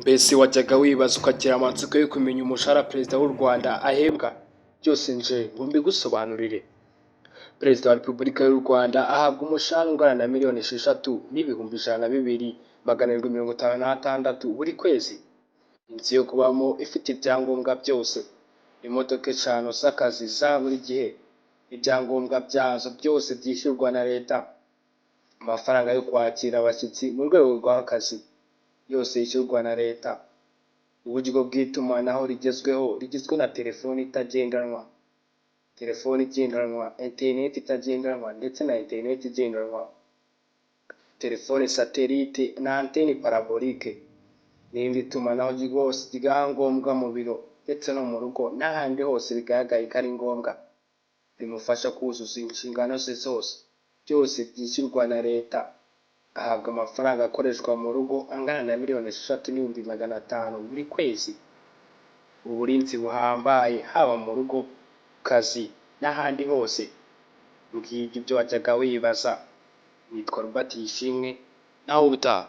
Mbese wajyaga wibaza ukagira amatsiko yo kumenya umushahara Perezida w'u Rwanda ahembwa? Byose nje ngo mbigusobanurire. Perezida wa Repubulika y'u Rwanda ahabwa umushahara ungana na 6,102,756 buri kwezi. Inzu yo kubamo ifite ibyangombwa byose, imodoka 5 z'akazi za buri gihe, ibyangombwa byazo byose byishyurwa na leta, amafaranga yo kwakira abashyitsi mu rwego rw'akazi yose yishyurwa na leta, uburyo bw'itumanaho rigezweho rigizwe na telefoni itagendanwa, telefoni igendanwa, interineti itagendanwa ndetse na interineti igendanwa, telefone satelite na anteni parabolike n'irindi tumanaho rwose rya ngombwa mu biro ndetse no mu rugo n'ahandi hose bigaragaye ko ari ngombwa, bimufasha kuzuza inshingano ze zose, byose byishyurwa na leta. Ahabwa amafaranga akoreshwa mu rugo angana na 6,500,000 buri kwezi. Uburinzi buhambaye haba mu rugo, ku kazi n'ahandi hose. Ngibyo ibyo wajyaga wibaza. Nitwa Robert Ishimwe, naho ubutaha.